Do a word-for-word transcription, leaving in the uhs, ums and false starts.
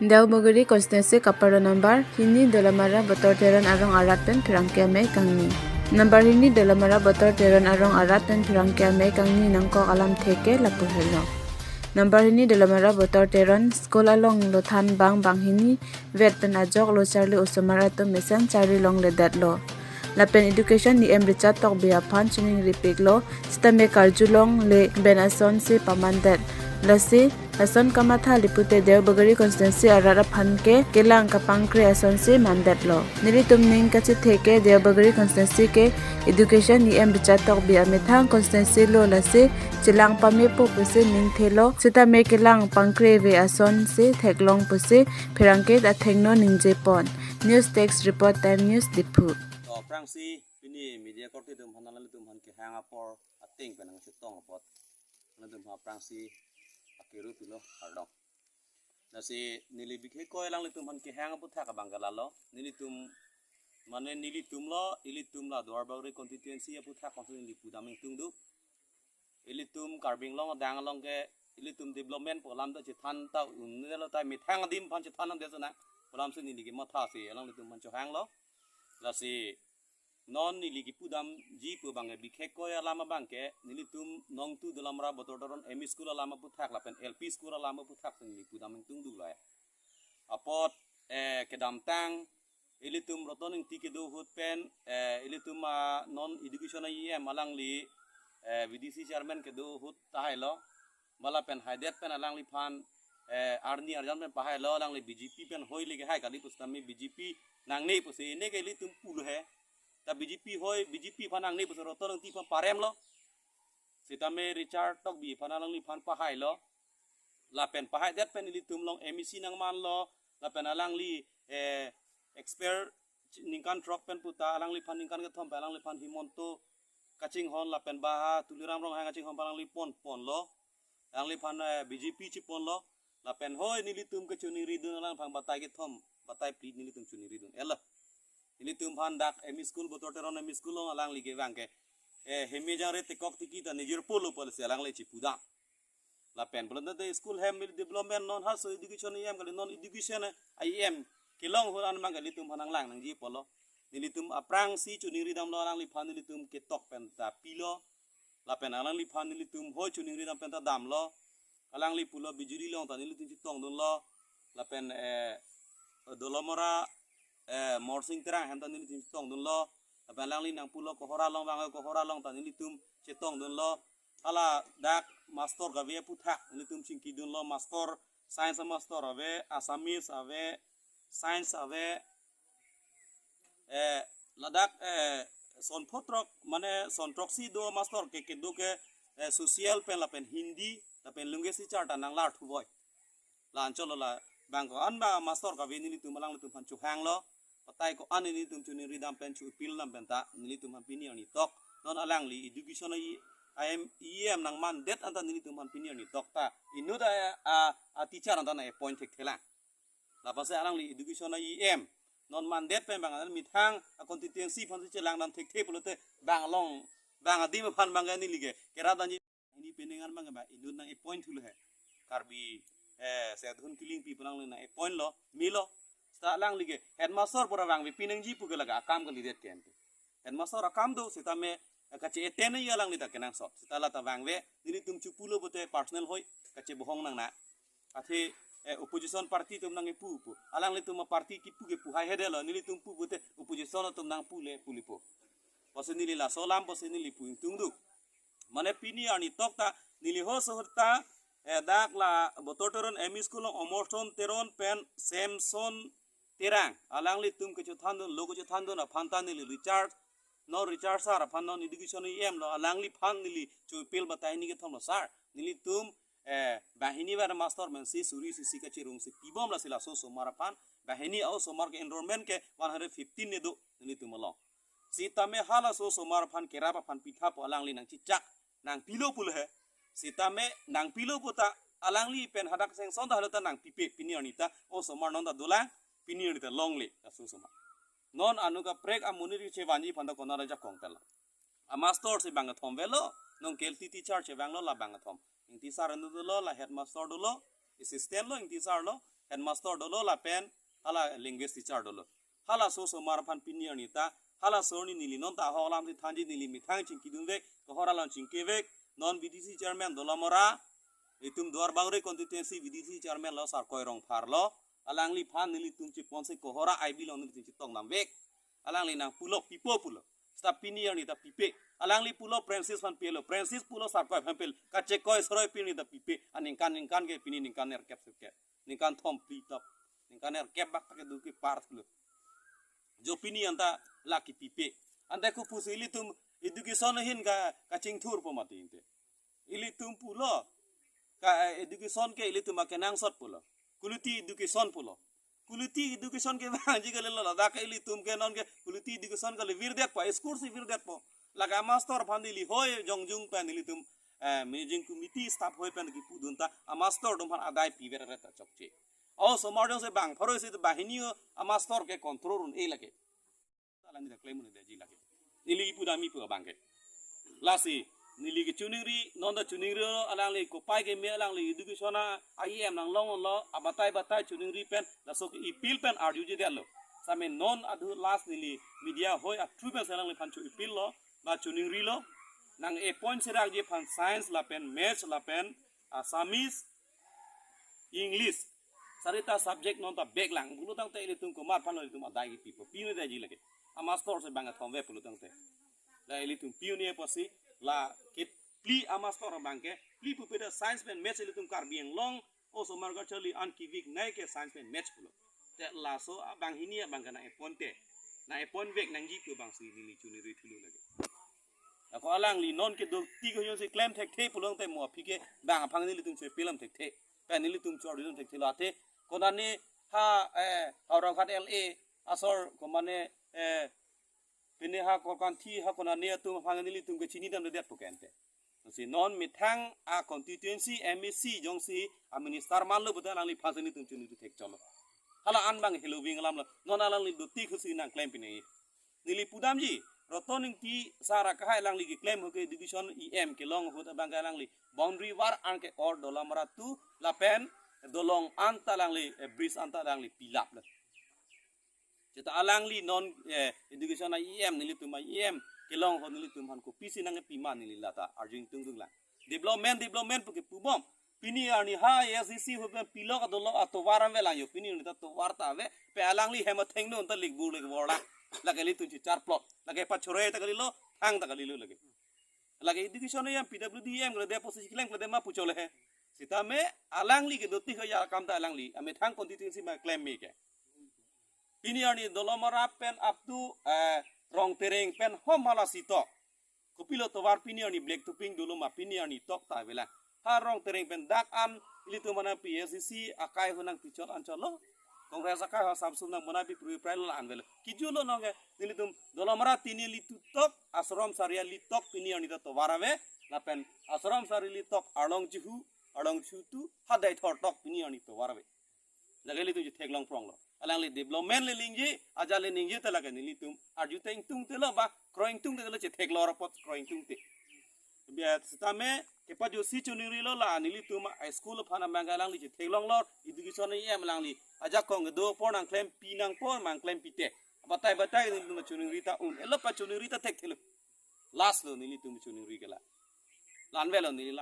Deobagiri constituency kaparo number hini Dolamara Botor Teron arong arat pen pherangke amei kangni. Number hini Dolamara Botor Teron arong arat pen pherangke amei kangni nangkok alamthe ke lapu helo. Number hini Dolamara Botor Teron school along lo than bang banghini vet pen ajok lo charli osomar atum mesen charli longledetlo. Lapen education E M Richard Tokbi aphan chiningripiklo, sitame karjulongle pen asonsi pamandet. Lasi lason kamatha le pute Deobagiri constituency arat aphan ke kelang kapangkre asonsi mandetlo. Nelitum ning kachethe ke Deobagiri constituency ke education E M Richard Tokbi amethang constituency lo, lasi chelang pamepo pusi ningthelo, sitame kelang pangkreve asonsi theklong pusi pherangke athengno ningjepon. News desk report, Time News, Diphu. To aphrangsi pini media korte atum aphan, alanglitum aphan kehang apor ateng pen nangchetong apot, alanglitum aphan aphrangsi akiru pilo, kardom. Lasi neli bikhe koi alanglitum aphan kehang aputhak abang ke lalo. Nelitum, mane nelitum lo, ilitum la Duarbagori constituency aputhak konsi neli pudam ingtungduk. Ilitum Karbi Anglong adang along ke ilitum development pu alam ta chethan ta un-elo, ta methang adim aphan chethan nang dei sona pu alamsi neli kemathasi alanglitum aphan chohanglo. Lasi non neli kipudamji pu abang ke bikhe koi alam abang ke nelitum nongtu Dolamara Botor Teron M E school alam aputhak lapen L P school alam aputhak neli pudam ingtungduklo. Apot, eh, kedamtang ilitum Roton Ingti kedo ahut pen, eh, ilitum, ah, non education E M alangli, eh, V D C chairman kedo ahut tahailo. Bala pen haidet pen alangliphan, eh, arni arjan pen pahailo, alangli B J P pen hoile kehai kali pusitame B J P nangne pusi ne ke ilitum pulo he. Ta B J P hoi, B J P aphan nangne pusi Roton Ingti aphan paremlo. Sitame Richard Tokbi aphan alangliphan pahailo. Lapen pahaidet pen ilitum along M E C nangmanlo. Lapen alangli, eh, expert ningkan throk pen puta alangliphan ningkan kethom pen alangliphan Himanta kachinghon lapen baha Tuliram Ronghang kachinghon pen alangli ponponlo. Alangliphan, eh, B J P chiponlo. Lapen hoi nelitum kechoningridun alangliphan batai kethom, batai phli nelitum choningridun. Elo. Nelitum aphan dak M E school, Botor Teron M E school along alangli kevang ke, eh, heme jangre tekok tiki ta nejirpo lo pulo si alangli chipudam. Lapen pulote school hem development non haso education E M kali non education E M kelong ahut an abang ke ilitum aphan nanglang nangji pulo. Nelitum aphrangsi choningridamlo alangliphan, nelitum ketok pen ta pilo. Lapen alangliphan nelitum hoi choningridam pen ta damlo. Alangli pulo bijuli along ta nelitum chetongdunlo. Lapen, eh, Dolamara, eh, Morsing Terang hem ta nelitum chetongdunlo. Lapen alangli nangpulo Kohora along vang, Kohora along ta nelitum chetongdunlo. Hala dak master kave aputhak nelitum chingkidunlo, master, science master ave, Assamese ave, science ave, eh, ladak, eh, son phongo throk, mane son throksi do master ke, kedo ke, eh, social pen lapen Hindi lapen linguistic teacher ta nanglar thuvoi. La anchot lo, labang ko-an ba master kave nelitum alanglitum aphan chohanglo. Batai ko-an nelitum choningridam pen cho-ipil dam pen ta nelitum aphan pini arni tok non alangli education E M, E M nangmandet anta nelitum aphan pini arni tok ta inut a, a, a teacher anta nang-appoint thekthelang. Lapusi alangli education E M non mandet pen abang methang a constituency aphansi chelangdam thekthe pulote bang along, bang adim aphan abang ke neli ke kerap damji. Hini penang an abang ke ba inut nang-appoint thulo he. Karbi, eh, Sedhun Killingpi pu alangli nang-appointlo, melo. Seta alangli ke headmaster pura vangve pinangji pu ke laga akam kalidet ke ante. Headmaster akam do, sitame, eh, kache-attend ye alangli ta kenangsot. Seta lata vangve, nelitum chepulo pute personal hoi kachebohong nangne. Athe, eh, opposition party atum nangkepu pu. Alanglitum a party kipu ke pu hai hede lo, nelitum pu pute opposition atum nangpu le pu lipo. Pusi neli laso alam pusi neli pu ingtungduk. Mane pini arni tok ta neli ho sohor ta, eh, dak la Botor Teron M E school along Omorson Teron pen Samson Terang alanglitum kechothandunlo, kechothandun aphan ta neli Richard, non Richard sir aphan non education E M lo, alangliphan neli cho-ipil batai hini kethom lo, sir, nelitum, eh, banghini vet master mensi suri sisi kacherungsi pibom, lasi laso osomar aphan banghini a-osomar ke enrollment ke one hundred fifteen ne do nelitum along. Sitame halaso osomar aphan kerap aphan pitha pu alangli nangchechak nangpilo pulo he. Sitame nangpilo pu ta alangli pen hadak sanction ta halo ta nangpipe, pini arni ta osomar non ta dolang, pini arni ta longle laso osomar. Non anut kaprek amonit chevanji aphan ta konat ajakong telo. A master si bang kethom avelo, non K L T teacher chevanglo la bang kethom. Ingti sir inut dolo, la headmaster dolo, assistant lo, Ingti sir lo, headmaster dolo lapen hala language teacher dolo. Halaso osomar aphan pini arni ta, halaso arni neli non ta ahok alam si thanji, neli methang chingkidunvek, kohor along chingkevek, non V D C chairman Dolamara, itum Duarbagori constituency V D C chairman lo Sarkoi Rongphar lo, alangliphan nelitum chiponsi kohor a-I B along nelitum chitong damvek. Alangli nangpulo pipo pulo. Seta pini arni ta pipe. Alangli pulo Francis aphan pilo. Francis pulo Sarkoi aphan pilo. Kachekoi soroi pini ta pipe. Aningkan ningkan ke pini ningkan nerkep sirkep. Ningkan thom phli top. Ningkan nerkep bak ta kedo kepar pulo. Jo pini anta lake pipe. Anta kopusi ilitum education ahin ka kachingthurpo mati inte. Ilitum pulo. Ka, eh, education ke ilitum akenangsot pulo. Quality education pulo. Quality education kevangji kalilo, ladak ke ilitum ke non ke quality education kali, virdetpo, school si virdetpo. Lake amaster aphan neli hoi jongjung pen ilitum, eh, managing committee staff hoi pen kipudun ta, amaster atum aphan adai piver ta chokche. Osomar jongsi bang pharo isi ta banghini amaster ke control un-e lake. Alangli ta klem un-edetji lake. Neli pudamji pu abang ke. Lasi, neli kechiningri, non ta chiningri lo, alangli kopai keme, alangli education a-E M nanglong lo, abatai batai chiningri pen, laso ke appeal pen arjujedetlo. Same non adu last neli media hoi a-through pensi alangliphan chu appeal lo, ba chiningrilo, nang-appoint serakji aphan science lapen maths lapen Assamese, English, sarita subject non ta back lang pulo tangte ilitum komat aphan lo ilitum adai kipipo, pi un-edetji lake. Amaster si bang athom ve pulo tangte. La ilitum pi un-e apotsi, lake phli amaster abang ke, phli pupe ta science pen maths ilitum Karbi Anglong osomar kacharli an kevek nai ke science pen maths pulo. Te laso abanghini abang ke nang-appoint te. Nang-appointvek nangji pu abangsi neli chiningri thulo lake. Ako alangli non kedo tik ho jongsi klem thekthe pulo tangte mo aphi ke bang aphan nelitum che appeal dam thekthe. Pen nelitum chor dam thekthelo athe. Konane ha, eh, Howraghat L A asor komane, eh, pine ha Korkanthi ha konane atum aphan nelitum ke chinidamdedetpo ke ante. Lasi non methang a-constituency M A C jongsi a-minister manlo puta alangliphan si nelitum chiningri thekchotlo. Hala an abang heloving alam lo. Non alangli do tik ho si nang klem pine. Neli pudamji, Roton Ingti sar akahai alangli keklem ho ke education E M kelong ahut abang ke alangli boundary wall an ke-or Dolamara two lapen dolong an ta alangli, eh, bridge an ta alangli pilaplo. Seta alangli non, eh, education a-E M nelitum a-E M kelong ahut nelitum aphan kopisi nangpima neli lata arju ingtungdun lang. Development, development puke pubom. Pini arni ha A S D C ahut pen pilok adolok atovar ave lang jo. Pini arni ta tovar ta ave. Pe alangli hem athengno ta likbur likbor lang. Lake ilitum chicharplot. Lake pachore ta kalilo, thang ta kalilo lake. Lake education E M, P W D E M kali de posi klem kali de ma puchole he. Sitame alangli kedo tik ho ya kam ta alangli amethang constituency ma klem me ke. Pini arni Dolamara pen up to, eh, Rongtereng pen hom hala sitok. Kopilo tovar pini arni black topping dolo ma pini arni tok ta avelang. Ha Rongtereng pen dak an ilitum mana P S D C akai ho nangpichot anchotlo. Congress akai ho Samsung nang mana pi prui prai lo an velo. Kijulo nonke nelitum Dolamara tini ali tok, Ashram Sari ali tok pini arni ta tovar ave. Lapen Ashram Sari ali tok arlong jihu, arlong chutu, ha Deithor tok pini arni tovar ave. Lake ilitum chetheklong pronglo. Alangli development le ningje, ajat le ningje te lake nelitum arju te ingtungte lo ba, kroi ingtungte lo chetheklong apot kroi ingtungte. Biya sitame kepajusi chiningrilo la nelitum a-school aphan abang ke alangli chetheklonglo, education E M alangli ajakong kedo apor nangklempi nangpo, nangklempi te. Batai batai nelitum chiningri ta un-elo, pachiningri ta thekthelo. Last lo nelitum chiningri ke la. La-an avelo neli